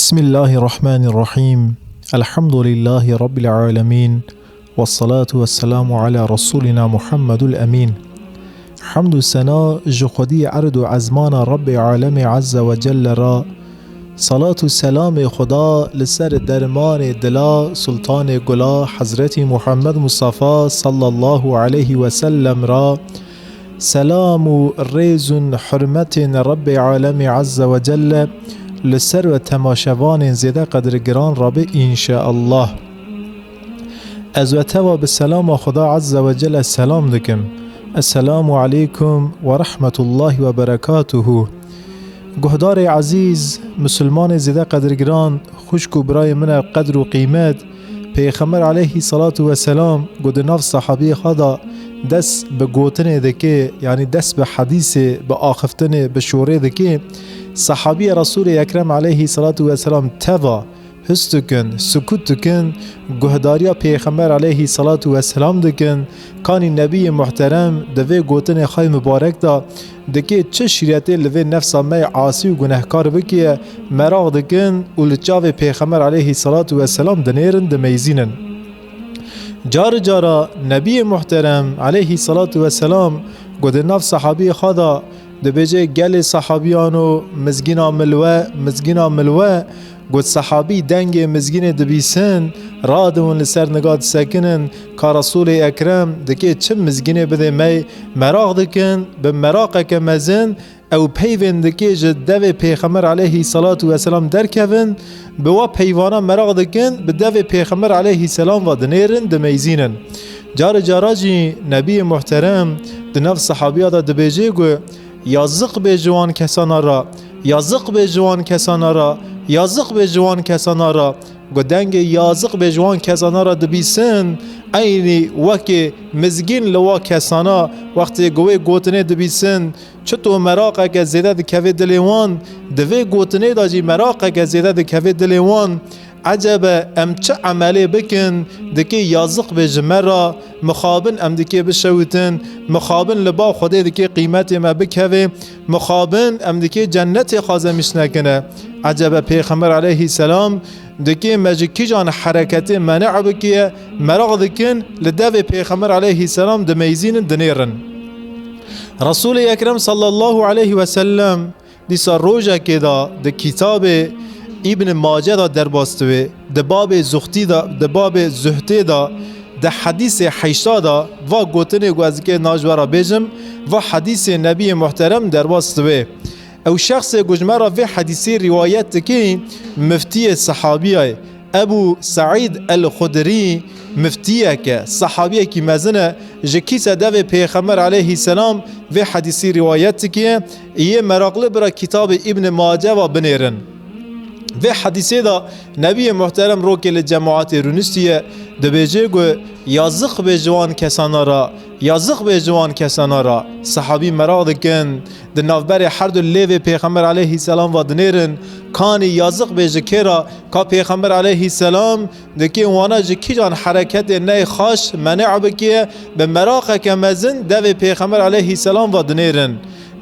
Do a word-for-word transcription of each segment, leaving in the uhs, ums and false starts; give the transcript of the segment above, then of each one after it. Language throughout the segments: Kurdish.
Bismillahirrahmanirrahim. Elhamdülillahi Rabbil alemin. Vessalatu vesselamu ala Resulina Muhammedul Emin. Hamd û sena ji Xwedî erd û ezmana Rabbê Alemê Azze ve Celle ra, salat û selamê Xuda li ser dermanê dila Sultanê Gula Hezretî Muhammed Mustafa sallallahu aleyhi ve sellem ra, selam û rêz û hurmetên Rebbê Alemê Azze ve Celle li ser we temaşevanên zêde qedirgiran re be, înşeallah. Ez we teva bi selama Xuda Azze ve Celle selam dikim. Esselamu aleykum ve rahmetullahi ve berekatuhu. Guhdarê ezîz, misilmanê zêde qedirgiran, xwişk û birayê min e qedr û qîmet, Pêxember aleyhî salatu ve selam ku di nav sahabiyê xwe de dest bi gotinê dike, yanî dest bi hedîsê, bi axiftinê, bi şorê dike, sahabiyê Resûlê Ekrem aleyhî salatu ve selam teva hist dikin, sukût dikin, guhdariya Pêxember aleyhî salatu ve selam dikin, kanî Nebiyê Muhterem di vê gotinê xwe yê mibarek de dikê çi şîretê li vê nefsa me yê asî û gunehkar bikiye, meraq dikin û li çavê Pêxember aleyhî salatu ve selam dinêrin, dimeyzînin. Car cara Nebiyê Muhterem aleyhî salatu ve selam ku di nav sahabiyê xwe de dibêje, gelê sahabiyan û mizgîna milwe, mizgîna milwe, ku sahabî dengê mizgînê dibîsin, radin li ser niga disekinin, ka Resûlê Ekrem dikê çi mizgînê bidê me, meraq dikin, bi meraqeke mezin ew peyvên dikê ji devê Pêxember aleyhî salatu ve selam derkevin, bi wa peyvana meraq dikin, bi devê Pêxember aleyhî selam ve dinêrin, dimeyzînin. Carê cara jî Nebiyê Muhterem di nav sahabiya de dibêje ku, yazık be ji wan kesana re, yazık be ji wan kesana re, yazık be ji wan kesana re. Ku dengê yazık be ji wan kesana re dibîsin, eynî wekê mizgîn li wa kesana wextê ku wê gotinê dibîsin, çito meraqeke zêde dikeve dilê wan, di vê gotinê de jî meraqeke zêde dikeve dilê wan. Ecebe em çi emelê bikin, dikê yazık be ji me re, mixabin em dikê bişewitin, mixabin li ba Xwedê dikê qîmetê me bikeve, mixabin em dikê cennetê xwe zemîş nekine. Ecebe Pêxember aleyhî selam dikê me ji kîjan hereketê menê bikiye, meraq dikin, li devê Pêxember aleyhî selam dimeyzînin, dinêrin. Resûlê Ekrem sallallahu aleyhi ve sellem dîsa rojekê de di kitabê Îbn Mace de derbas dibe, di babê zuxtî de, di babê zuhtê de, di hedîsê heşta de va gotinê ku ez dikê na ji we re bêjim, va hedîsê Nebiyê Muhterem derbas dibe. Ew şexsê ku ji me re vê hedîsê rîwayet dike, miftiyê sehabî ye. Ebû Seîd el-Xudrî miftiyeke, sehabiyekî mezin e, ji kîse devê Pêxember aleyhî selam vê hedîsî rîwayet dikiye. Yê meraqli bira kitabê Îbn Mace ve binêrin. Vê hedîsê de Nebiyê Muhterem rokê li cemaetê rûniştiye, dibêje ku, yazık be ji wan kesana re, yazık be ji wan kesana re. Sehabî meraq dikin, di navberê her du lêvê Pêxember aleyhî selam ve dinêrin, kanî yazık be ji kê re, ka Pêxember aleyhî selam dikê wana ji kîjan hereketê neyê xaş menê bikiye, bi meraqeke mezin devê Pêxember aleyhî selam ve dinêrin.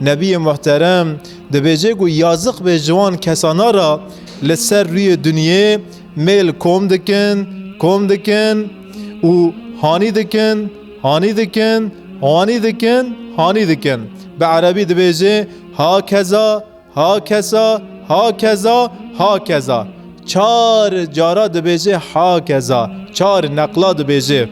Nebiyê Muhterem dibêje ku yazık be ji wan kesana re li ser rûyê dinyê mêl kom dikin, kom dikin û hanî dikin, hanî dikin, hanî dikin, hanî dikin. Bi erebî dibêje hakeza, hakeza, hakeza, hakeza. Çar cara dibêje hakeza, çar neqla dibêje.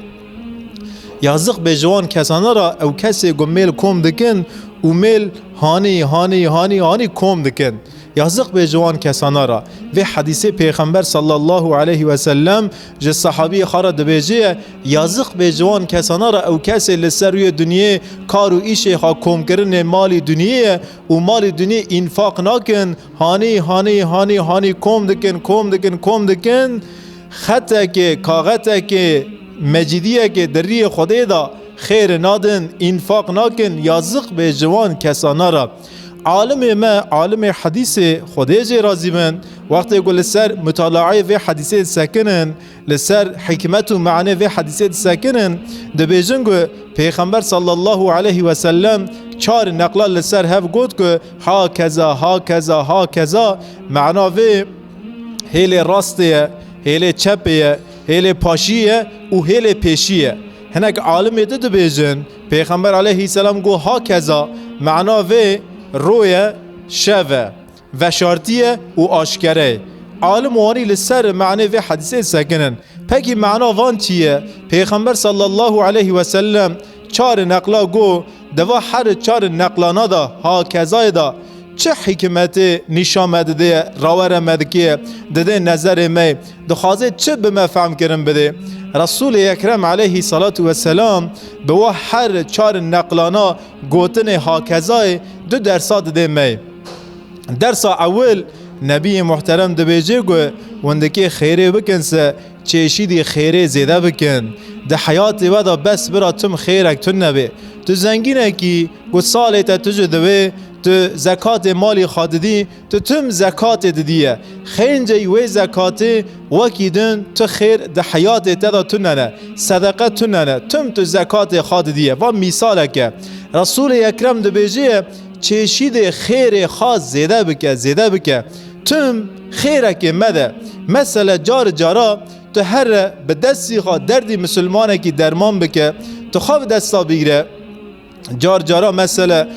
Yazık be ji wan kesana re, ew kesê ku mêl kom dikin û mêl hanî, hanî, hanî, hanî kom dikin. Yazık be ji wan kesana re. Vê hedîsê Pêxember sallallahu aleyhi ve sellem ji sahabiyê xwe re dibêje ye, yazık be ji wan kesana re, ew kesê li ser rûyê dinyê kar û îşê xwe komkirinê malî dinyê ye û malî dinyê înfaq nakin, hanî, hanî, hanî, hanî kom dikin, kom dikin, kom dikin. Xetekê, kaxetekê, mecîdiyekê di riyê Xwedê de xêr nadin, înfaq nakin, yazık be ji wan kesana re. Alimê me, alimê hedîsê, Xwedê jê razî bin, wextê ku li ser mutalaayê vê hedîsê disekinin, li ser hikmet û meanê vê hedîsê disekinin, dibêjin ku Pêxember sallallahu aleyhi ve sellem çar neqla li ser hev got ku hakeza, hakeza, hakeza, meana vê Hêlê rastê ye, hêlê çepê ye, hêlê paşî ye û hêlê pêşî ye. Hinek alimê di dibêjin, Pêxember aleyhisselam got, hakeza, mana vê ro ye, şev e, veşartî ye û aşkere ye. Alim wanî li ser manê vê hedîsê sekinin. Pekî mana van çi ye? Pêxember sallallahu aleyhi ve sellem çar neqla got, di va her çar neqlana da, ha kezayê da çi hikmetê nîşa me didê, rawere me dikê, didê nezerê me, dixwaze çi bi me fehm kirin bidê? Resulê Ekrem aleyhi salatu ve selam bi wa her çar neqlana gotinê ha kezayê du dersa didê me. Dersa ewil, Nebiyê Muhterem dibêje ku hûn dikê xêrê bikin se, çêşîdî xêrê zêde bikin. Di heyatê we de bes bira tim xêrek tune bê. Tu zengînekî ku salê te tu ji divê, tu zekatê malî xwe didî, tu tim zekatê didiye. Xêncey wê zekatê wekî din tu xêr di heyatê te de tune ne. Sedeqe tune ne. Tim tu zekatê xwe didiye. Va mîsalek e. Resulê Ekrem dibêje, çêşîdê xêrê xwe zêde bike, zêde bike. Tim xêrekê mede. Mesele car cara tu here bi destî xwe derdî misilmanekî derman bike, tu xwe bi desta bigire. Car cara mesele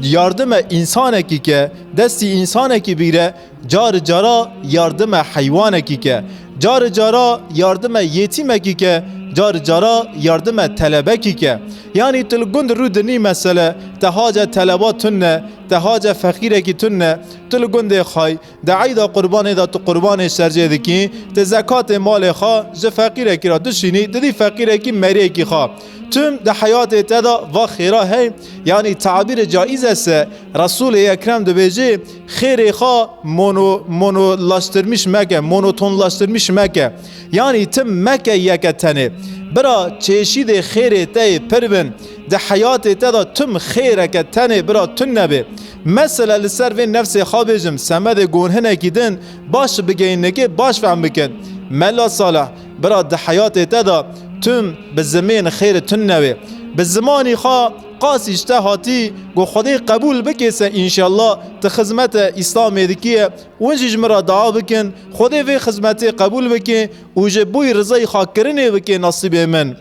yardime însanekî ke, destî însanekî bigire, car cara yardime heywanekî ke, car cara yardime yetîmekî ke, car cara yardime telebekî ke. Yanî tu li gund rû dinî mesele, te hace teleba tune, te hace feqîrekî tune, tu li gundê xay, di eyda qurbanê de tu qurbanê sercê dikî, tu zekatê malê xwe ji feqîrekî re dişînî, didî feqîrekî meriyekî xwe. Tim di heyatê te de va xêra hey, yanî tabîrê caiz e se, Resulê Ekrem dibêje, xêrê xwe mono-, monolaştirmiş meke, monotonlaştirmiş meke. Yanî tim meke yeke tenê. Bira çêşîdê xêrê te yê pir bin. Di heyatê te de tim xêreke tenê bira tune be. Mesele li ser vê nefsê xwe bêjim, semedê gon hinekî din baş bigeyîn neke baş fehm bikin. Mela Salih, bira di heyatê te de tim bi zimên xêr tune be. Bi zimanî xwe qasî ji te hatî, ku Xwedê qebûl bike se înşallah tu xizmete Îslamê dikiye. Hûn jî ji min re dua bikin, Xwedê vê xizmetê qebûl bike û ji bo rizayê xwe kirinê bike nesîbê min.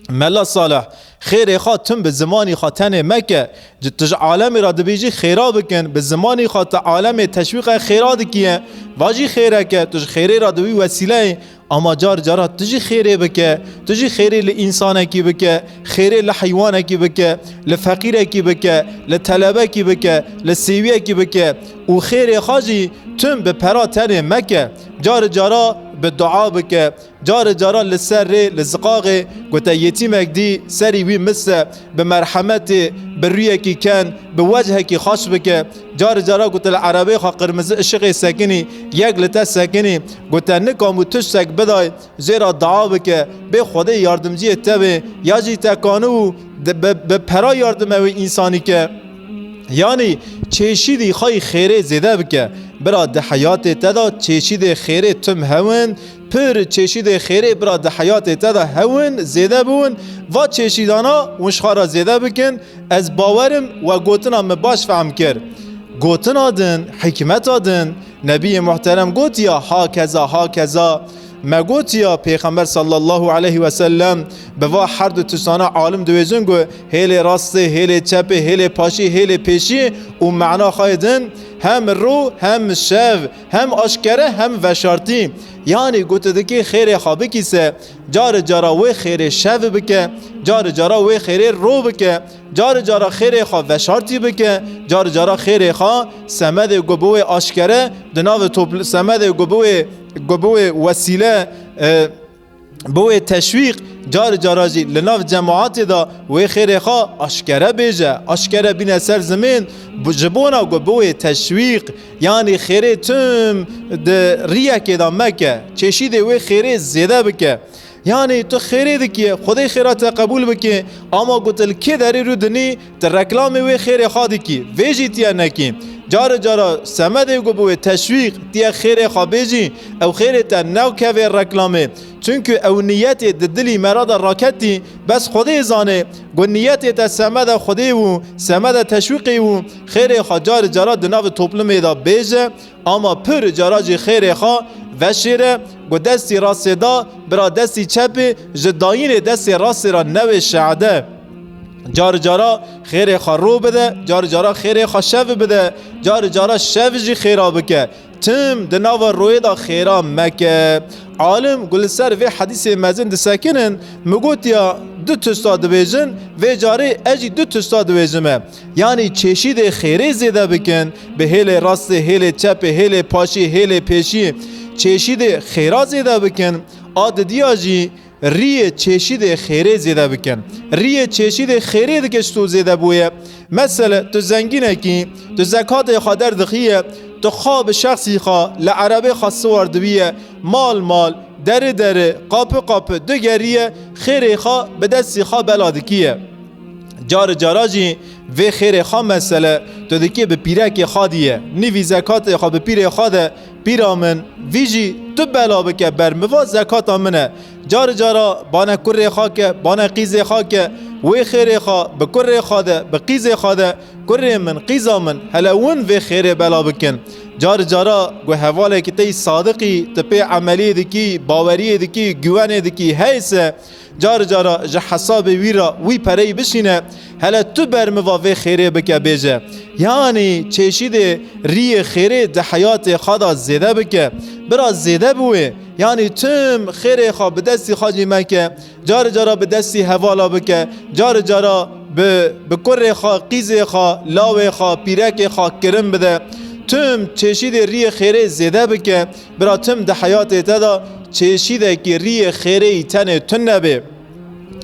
Mela Salih, xêrê xwe tim bi zimanî xwe tenê meke. Ji, tu ji alemê re dibêjî xêra bikin, bi zimanî xwe tu alemê teşwîqe xêra dikiye. Va jî xêreke, tu ji xêrê re dibî wesîleyê. Ama car cara tu jî xêrê bike, tu jî xêrê li însanekî bike, xêrê li heywanekî bike, li feqîrekî bike, li telebekî bike, li sêwiyekî bike û xêrê xwe jî tim bi pera tenê meke. Car cara bi dua bike, car cara li ser rê, li ziqaxê, ku te yetîmek dî, serî wî mise, bi merhemetê, bi rûyekî ken, bi wechekî xweş bike. Car cara ku tu li erebê xwe qirmizi işiqê sekinî, yek li te sekinî, ku te nikam û tiştek biday, jê re dua bike, bê Xwedê yardimciyê te be, ya jî te kaniw di-, bi, bi pera yardime wê însanî ke. Yanî çêşîdî xwe yî xêrê zêde bike. Bira di heyatê te de çêşîdê xêrê tim hewin, pir çêşîdê xêrê bira di heyatê te de hewin, zêde biwin. Va çêşîdana hûn ji xwe re zêde bikin. Ez bawerim we gotina min baş fehm kir. Gotina din, hikmeta din, Nebiyê Muhterem gotiya, hakeza, hakeza. Me gotiya, Pêxember sallallahu aleyhi ve sellem bi va her du tiştana alim dibêjin ku hêlê rastê, hêlê çepê, hêlê paşî, hêlê pêşî û mena xwe yê din hem ro, hem şev, hem aşkere, hem veşartî. Yanî ku tu dikî xêrê xwe bikî se, cari cara wê xêrê şev bike, cari cara wê xêrê ro bike, cari cara xêrê xwe veşartî bike, cari cara xêrê xwe semedê ku bi wê aşkere di navê topl-, semedê ku bi wê, ku bi wê wesîle, e, bi wê teşwîq, cari cara jî li nav cemaatê de wê xêrê xwe aşkere bêje, aşkere bîne ser zimên, bu-, ji bona ku bi wê teşwîq, yanî xêrê tim di riyekê de meke, çêşîdê wê xêrê zêde bike. Yanî tu xêrê dikî, Xwedê xêra te qebûl bike, ama ku tu li kê derê rû dinî, tu reklamê wê xêrê xwe dikî. Vê jî tiye nekî. Cari cara semedê ku bi wê teşwîq tiye xêrê xwe bêjî, ew xêrê te newkeve reklamê. Çunku ew niyetê di dilî me re de raketî, bes Xwedê zane ku niyetê te semede Xwedê bû, semede teşwîqê bû, xêrê xwe cari cara di nav toplumê de bêje, ama pir cara jî xêrê xwe veşêre, ku destî rastê da, bira destî çepê ji dayînê destê rastê ra newêşe'de. Car cara xêrê xwe ro bide, car cara xêrê xwe şev bide, car cara şev jî xêra bike. Tim di nava royê de xêra meke. Alim ku li ser vê hedîsê mezin disekinin, min gotiya du tişta dibêjin, vê carê ez jî du tişta dibêjime. Yanî çeşîdê xêrê zêde bikin, bi hêlê rastê, hêlê çepê, hêlê paşî, hêlê pêşî, çeşîdê xêra zêde bikin. A didiya jî riyê çeşîdê xêrê zêde bikin. Riyê çeşîdê xêrê dike ji tu zêde bûye. Mesele, tu zengînekî, tu zekatê xwe derdixiye, tu xwe bi şexsî xwe li erebê xwe siwar dibiye, mal mal, deri deri, qapi qapi digeriye, xêrê xwe bi destî xwe bela dikiye. Cari cara jî vê xêrê xwe mesele, tu dikê bi pîrekê xwe diye. Nîvî zekatê xwe bi pîrê xwe de, pîra min, vî jî tu bela bike ber min, va zekata min e. Cari cara bane kurê xwe ke, bane qîzê xwe ke, wê xêrê xwe bi kurê xwe de, bi qîzê xwe de, kurê min, qîza min, hele win vê xêrê bela bikin. Cari cara ku hevalekî te yî sadiqî, tu pê emeliyê dikî, baweriyê dikî, güwenê dikî, heyse, cari cara ji hesabê wî re wî pereyî bişîne, hele tu ber min va vê xêrê bike bêje. Yanî çeşîdê riyê xêrê di heyatê xwe de zêde bike. Bira zêde bi wê. Yanî tim xêrê xwe bi destî xwe jî meke. Cari cara bi destî hevala bike. Cari cara bi, bi kurê xwe, qîzê xwe, lawê xwe, pîrekê xwe kirin bide. Tim çeşîdê riyê xêrê zêde bike. Bira tim di heyatê te de çeşîdekî riyê xêrê yî tenê tune bê.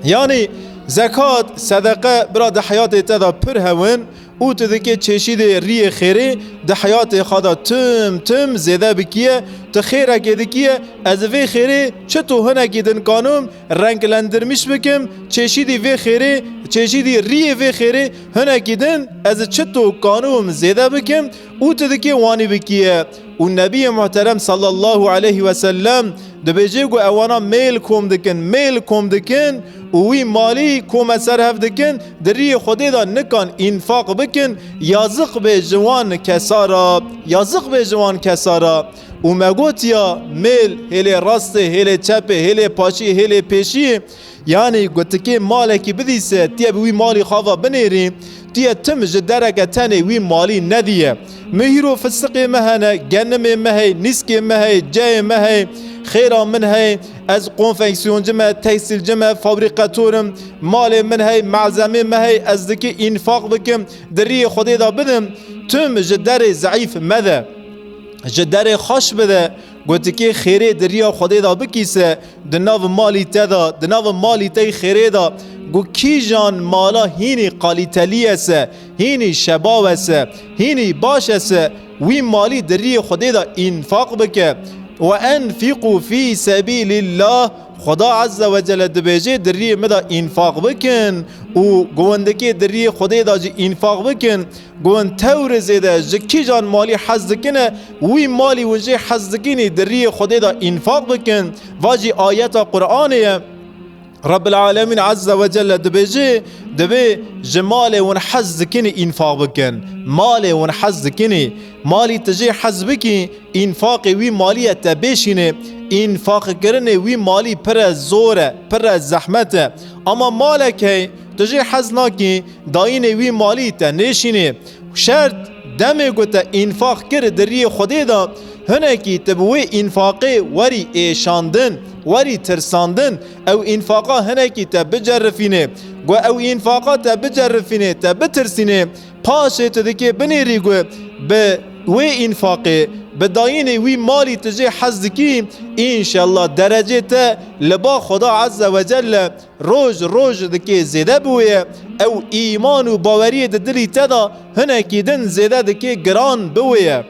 Yanî zekat, sedeqe, bira di heyatê te de pir hewin û tu dikê çeşîdê riyê xêrê di heyatê xwe de tim tim zêde bikiye. Tu xêrekê dikiye, ez vê xêrê çito hinekî din kanim renklendirmiş bikim, çeşîdî vê xêrê, çeşîdî riyê vê xêrê hinekî din ez çito kanim zêde bikim û tu dikê wanî bikiye. Û Nebiyê Muhterem sallallahu aleyhi ve sellem dibêje ku ewana mêl kom dikin, mêl kom dikin û wî malî kome ser hev dikin, di riyê Xwedê de nikan înfaq bikin, yazık bê ji wan kesa re, yazık bê ji wan kesa re. Û me gotiya, mêl, hêlê rastê, hêlê çepê, hêlê paşî, hêlê pêşî, yanî gotikê malekî bidîse, tiye bi wî malî xava binêrî, tiye tim ji dereke tenê wî malî nediye. Min hîro fisiqê me hene, genimê me hey, nîskê me hey, ceyê me hey, xêra min hey, ez konfeksiyonci me, tekstîlci me, fabrîkator im, malê min hey, malzemê me hey, ez dikê înfaq bikim, di riyê Xwedê de bidim, tim ji derê zeîf mede. Ji derê xweş bide, gotikê xêrê di riya Xwedê de bikîse, di nav malî te de, di nav malî te yî xêrê de, ku kîjan mala hînî qalîtelî ye se, hînî şebaw e se, hînî baş e se, wî malî di riyê Xwedê de înfaq bike. Ve enfîqû fî sebîlîllah, Xweda Azze ve Celle dibêje, di riyê min de înfaq bikin û gundikê di riyê Xwedê de jî înfaq bikin. Gon tewrê zêde ji kîjan malî hez dikine, wî malî win jê hez dikînî di riyê Xwedê de înfaq bikin. Va jî ayeta Qur'anê ye. Rabbil Alemîn Azze ve Celle dibêje, dibê ji malê win hez dikînî înfaq bikin. Malê win hez dikînî, malî tu jê hez bikî, înfaqê wî malî ye te bêşînê. Înfaqkirinê wî malî pire zor e, pire zehmet e. Ama malek hey, tu jê hez nakî, dayînê wî malî te nêşînê. Şert, demê ku te înfaq kir di riyê Xwedê de, hinekî te bi wê înfaqê werî êşandin, werî tirsandin. Ew înfaqa hinekî te bicerifînê. Ku ew înfaqa te bicerifînê, te bitirsînê, paşê tu dikê binêrî ku bi wê înfaqê, bi dayînê wî malî tu jê hez dikî, înşellah derecê te li ba Xweda Azze ve Celle roj roj dikê zêde bi wê ye, ew îman û baweriyê di dilî te de hinekî din zêde dikê giran bi wê ye.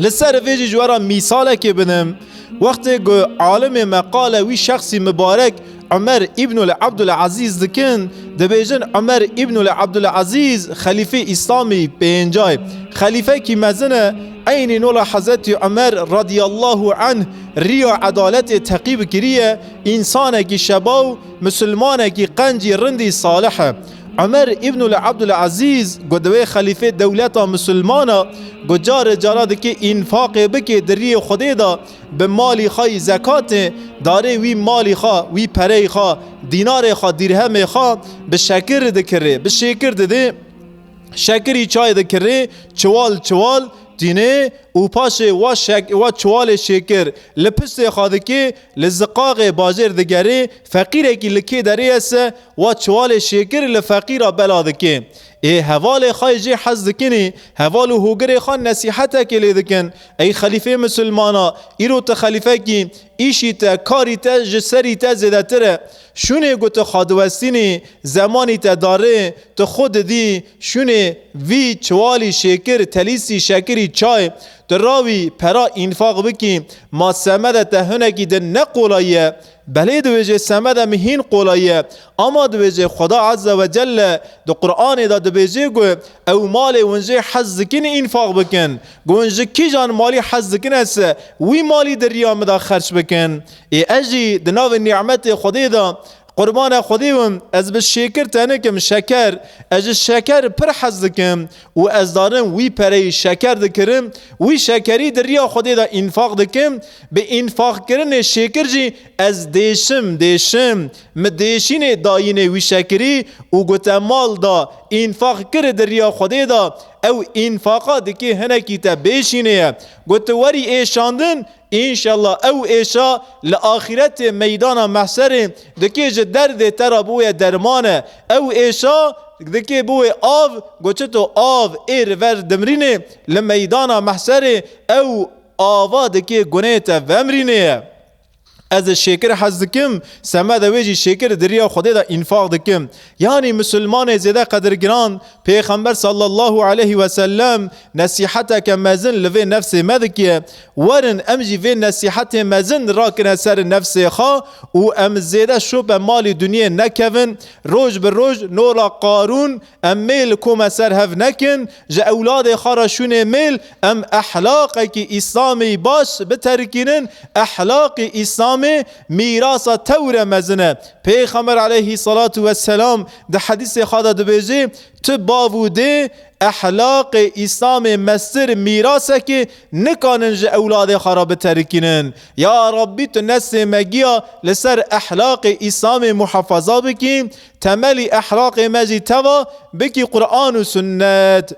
Li ser vê jî ji we re mîsalekê bidim. Wextê ku alimê me qale wî şexsî mibarek Umer îbnul Abdul Azîz dikin, dibêjin Umer îbnul Abdul Azîz xelîfê Îslamî pêncay. Xelîfekî mezin e, eynî nola Hezretî Umer radiyallahu anh riya edaletê teqîb kiriye, însanekî şebaw, misilmanekî qencî rindî salih e. Umer îbnul Abdulazîz got, wê xelîfê dewleta misilmana got, carê cara dike înfaqê bike di riyê Xwedê de, bi malî xwe yî zekatê, darê wî malî xwe, wî pereyê xwe, dînarê xwe, dîrhemê xwe bi şekir dikirê, bi şêkir didê, şekirî çay dikirê, çiwal çiwal tînê û paşê wa şek-, wa çiwalê şêkir li piştê xwe dikê, li ziqaxê bajêr digerê, feqîrekî li kê derê ye se, wa çiwalê şêkir li feqîra bela dikê. Ê hevalê xwe jê hez dikinî, heval û hogirê xwe nesîhetekê lê dikin. Ey xelîfê misilmana, îro tu xelîfekî, îşî te, karî te ji serî te zêdetir e. Şûnê ku tu xwe diwestînî, zemanî te darê, tu xwe didî, şûnê vî çiwalî şêkir, telîsî şekirî çay, tu rawî pera înfaq bikî, ma semede te hinekî din ne qolayî ye? Belê dibêje semede min hîn qolayî ye. Ama dibêje Xweda Azze ve Celle di Qur'anê de dibêje ku ew malê hûn jê hez dikin înfaq bikin. Ku hûn ji kîjan malî hez dikin ez wî malî di riya min de xerç bikin. Ê ez jî di navê nîmetê Xwedê de qurbana Xwedê bim, ez bi şêkir te nikim, şeker, ez ji şeker pir hez dikim û ez darim wî pereyî şeker dikirim, wî şekerî di riya Xwedê de înfaq dikim, bi înfaqkirinê şêkir jî ez dêşim, dêşim, mi dêşînê dayînê wî şekirî û gote mal da, înfaq kir di riya Xwedê de, ew înfaqa dikê hinekî te bêşînê ye. Got tu werî êşandin, înşallah ew êşa li axîretê meydana mehşerê dikê ji derdê te re biwê derman e. Ew êşa dikê biwê av, got çito av ê li ver dimrînê li meydana mehşerê ew ava dikê gunê te vemrînê ye. Ez ê şêkir hez dikim, semede wê jî şêkir di riya Xwedê de înfaq dikim. Yanî misilmanê zêde qedirgiran, Pêxember sallallahu aleyhi ve sellem nesîheteke mezin li vê nefsê me dikiye. Werin em jî vê nesîhetê mezin rakine ser nefsê xwe û em zêde şope malî dinyê nekevin. Roj bi roj nola Qarûn em mêl kome ser hev nekin, ji ewladê xwe re şûnê mêl em ehlaqekî Îslamî baş biterikînin, ehlaqî Îslamê mîrasa tewre mezin e. Pêxember aleyhî salatu vesselam di hedîsê xwe de dibêje, tu bav û dê ehlaqê Îslamê mestir mîrasekê nikanin ji ewladê xwe re biterikînin. Ya Rabbî, tu nesê me giya li ser ehlaqê Îslamê muhafaza bikî, temelî ehlaqê me jî teva bikî Qur'an û sunnet.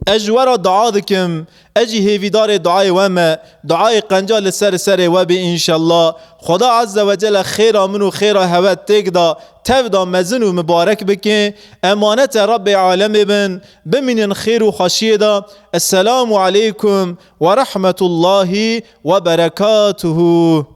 Ez ji we re dua dikim, ez jî hêvîdarê duayê we me, duayê qenca li ser serê we bê înşallah. Xweda Azze ve Celle xêra min û xêra hewe têk da, tev da mezin û mibarek bike. Emanete Rabbê alemê bin, bimînin xêr û xweşiyê de. Esselamu aleykum ve rahmetullahi ve berekatuhu.